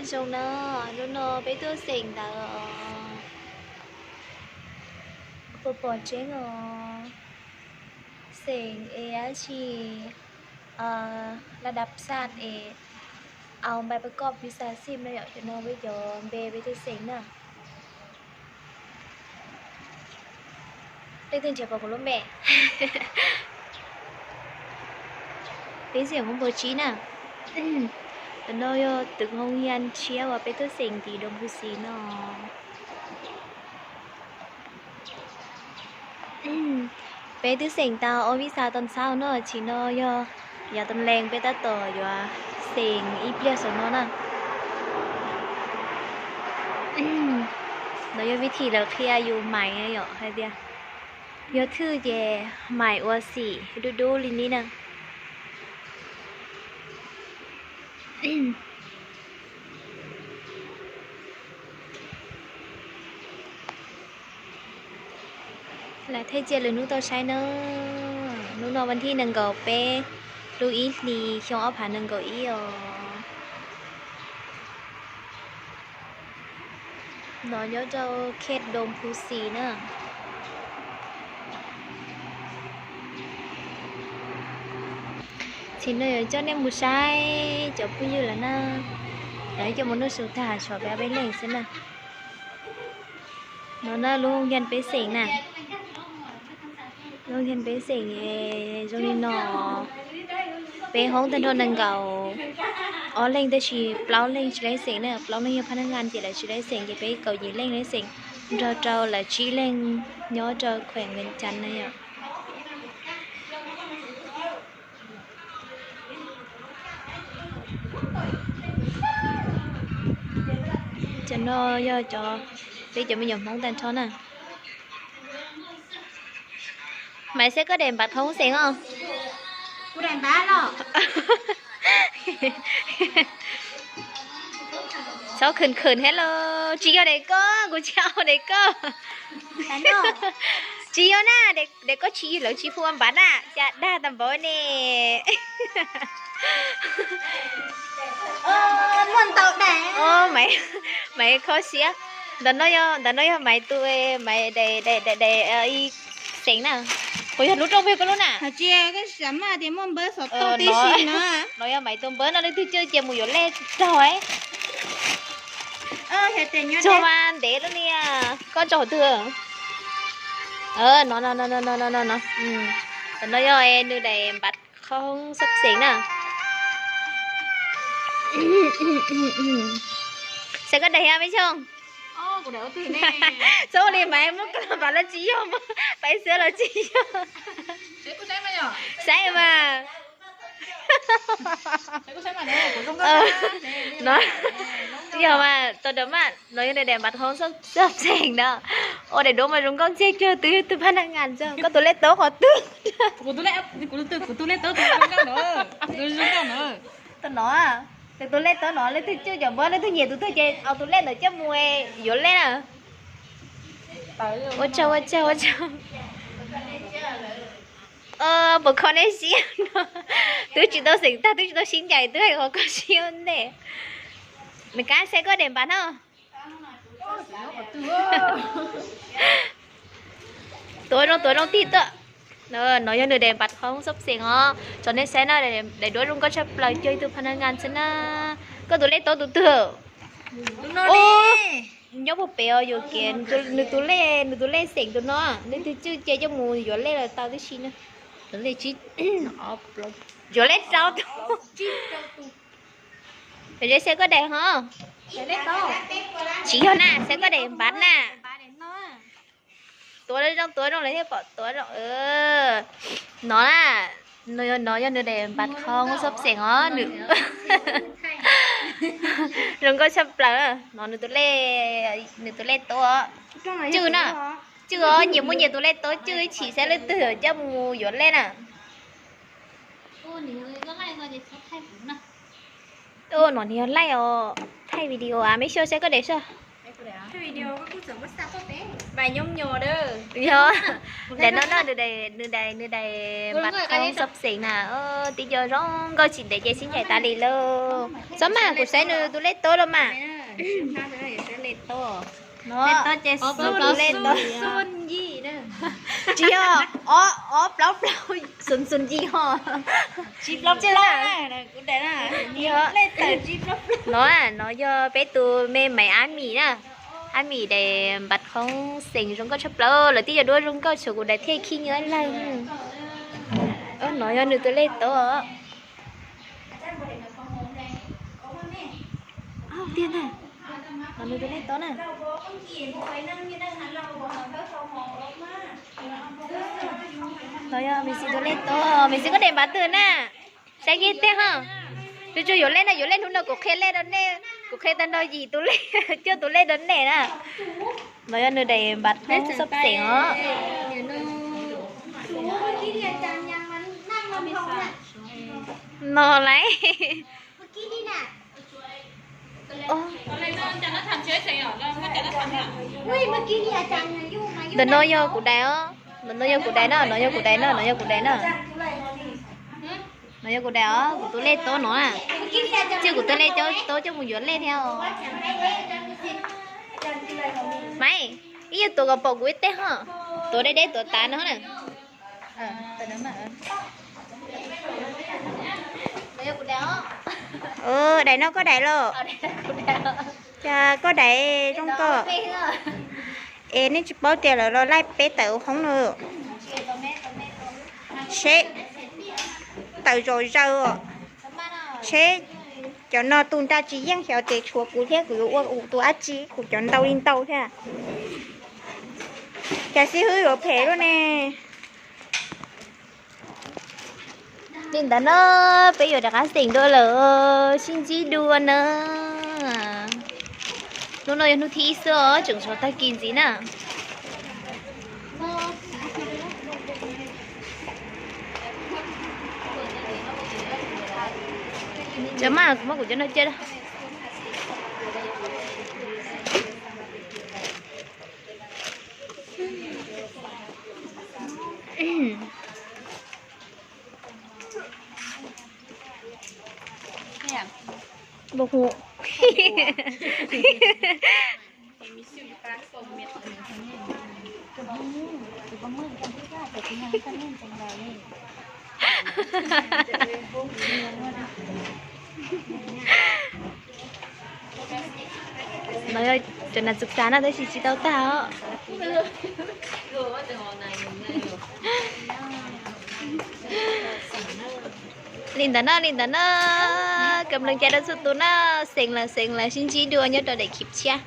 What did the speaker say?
Zoo na, hnub no peb tuaj xeem ntawd os. Puas pom tseeb os? Xeem es dab tsi, la dap xaj es au npai pab koj pis xav xim no yom, cov no peb cov npe peb tuaj xeem na. Leej twg nrhiav pom kuv lub npe, peb xeem hoob npua tsib na. Tam no yog twv hoob yas tshiab uas peb tuaj xeem ntiv Doos Phu Xis no. Peb twb xeem tau ob vij xa tau ntxhab no, tsis no yog yav tom lees peb tab tom yuav xeem ib pliag saum no na. No yog vij thim lawv qhia yus mais yom, hais tias yog thwj ces mais ua xim dub dub li ni na. Lam thaij cia lwm hnub tau saib na. Hnub no vas thib nees nkaum peb lub ib hlis xyoo ob phav nees nkaum ib os. No nyob rau khej Doos Phu Xis na. Tsis no yuav coj nej mus saib cov phooj ywg lawm na. Lawv coj mus nuj su tag tshuav peb ob peb leeg xwb na. No na lub hoob yas peb xeem na. Lub hoob yas peb xeem zoo li no. Peb hoob tag nrho nees nkaum ob leeg tab sis plaub leeg tsis laib xeem na, plaub leeg yog phab nab ngas ces lawv tsis laib xeem ces peb kaum yim leej laib xeem nrog rau lawv tsib leeg nyob rau khueem Vees Cas na yom. Cov no yog cov, peb cov me nyuam Hmoob tag nrho na. Maiv, saib koj daim npav qhoob xeem os. Txhob khwm khwm thiab lauj, tsis yog daim koj, kuv tsis au daim koj. Tsis yog na, daim koj tsis, lawv tsis hu ua npav na, cas dag tag npaum ne. Maiv, Maiv kho siab. Ntawm no yog Maiv tus, Maiv daim, daim, daim, daim ib xeem na. Kuv yog lub rooj pem koj lub na. No yog Maiv tus npawb no, leej twg cwj ces mus yuav lej raug. Tsuag mas ntev lub ni. Koj tso qhov twg? No, no, no, no, no. Tam no yog nws daim npav qhoob xab xeem na. Saib koj daim thiab Maiv Xyooj. Txhob ua li Maiv, muab koj npav los tsis yog, muab Maiv xwb los tsis yog. Saib mas. No yog mas tau dawm mas, no yog nws daim npav qhoob xab xeem na. Ua daim duab mas zoo nkauj ntxiag cuag twb yog tus phab nab ngas ntag. Koj tus lej taub qhov twg? Tus no, nws tus lej taub no, leej twg cwj cov npawb, leej twg nyiam tus twg ces au tus lej ntawd coj mus yuav lej na. Ua tsaug, ua tsaug, ua tsaug. Puas kho nej siab no? Twb tsis tau xeem tag, twb tsis tau sib ncaim, twb hais qhov kho siab ntej. Nws kab saib koj daim npav no. Tuav zoo, tuav zoo tig tuaj. No yog nws daim npav qhoob xab xeem os. Tso nej saib na, daim duab zoo nkauj tshaj plaws cuag ib tug phab nab ngas xwb na. Koj tus lej taub tus twg? Nyob puag pem os, yuam kev, nws tus lej, nws tus lej xeem tus no, leej twg cwj ces coj mus yuav lej los tau tib si na. Yuav lej rau tus. Saib koj daim ho. Tsis yog na, saib koj daim npav na. Tuav zoo, tuav zoo lawm thiaj pom tuav zoo. No na, no yog nws daim npav qhoob xab xeem os. Zoo nkauj tshaj plaws. No nws tus lej, nws tus lej taub. Cwj na, cwj os, nyias muaj nyias tus lej taub cwj ib chim saib leej twg coj mus yuav lej na. No nws yog laij os, thaij video as, Maiv Xyooj saib koj daim soj. Yog, ntawm no no nws daim, nws daim, nws daim npam thoob xob xeem na, tib co zoo nkauj tsis ntev ces sib ncaim tas li lauj. Xob mas kuv saib nws tus lej tob los mas. No, tus lej tob. Tsis yog, ob plaub plaub xun xun yim ho. No, no yog peb tus me maiv ab mis na. Ab mis daim npam thoob xeem zoo nkauj tshaj plaws, lawv tib co duab zoo nkauj tshuav kuv daim thiaj khib nyiab lawg. No yog nws tus lej tob. Tiag na, no nws tus lej tob na. No yog Maiv Xis tus lej tob, Maiv Xis koj daim npam twg na? Saib kiag tej ho. Tsuas tsuas yuav lej no, yuav lej hnub no kuv qhia lej rau nej, kuv qhia tag nrho yim tus lej, cuaj tus lej rau nej na. No yog nws daim npam thoob xob xeem os. No lauj. Ntawm no yog kuv daim os, ntawm no yog kuv daim na, no yog kuv daim na, no yog kuv daim na. No yog kuv daim os, kuv tus lej tob no. Cia kuv tus lej tob coj mus yuav lej thiab os. Maiv, ib yam tuav kom pom kuv ib teg ho. Tuav deb deb tuav tav no na. Daim no koj daim los? Cas koj daim zoo koj? Es nej tsis paub tias lawv los laij peb tawm hoob no. Seb, tawm zom zaws os. Seb, cov no tus nra tsis yeej xyov ces tshuav kuv thiab kuv yuav ua tus dab tsi, kuv cov ntau li ntau thiab. Cas xib hwb yuav phem luaj ne. Li ntawd na, peb yuav rov qab xeem dua lawm, sib ntsib dua na. Hnub no yog hnub thib ib xwb os, tseem tshuav tag kis ntxiv na. Cov mas kuv muab kuv cov no cia. No yog cov nas txus tas na tab sis tsis tau tag os. Li ntawd na, li ntawd na, kam lees cai rau txhua tus na, xeem lawm xeem lawm, sib ntsib dua nyob rau daim khib tshiab.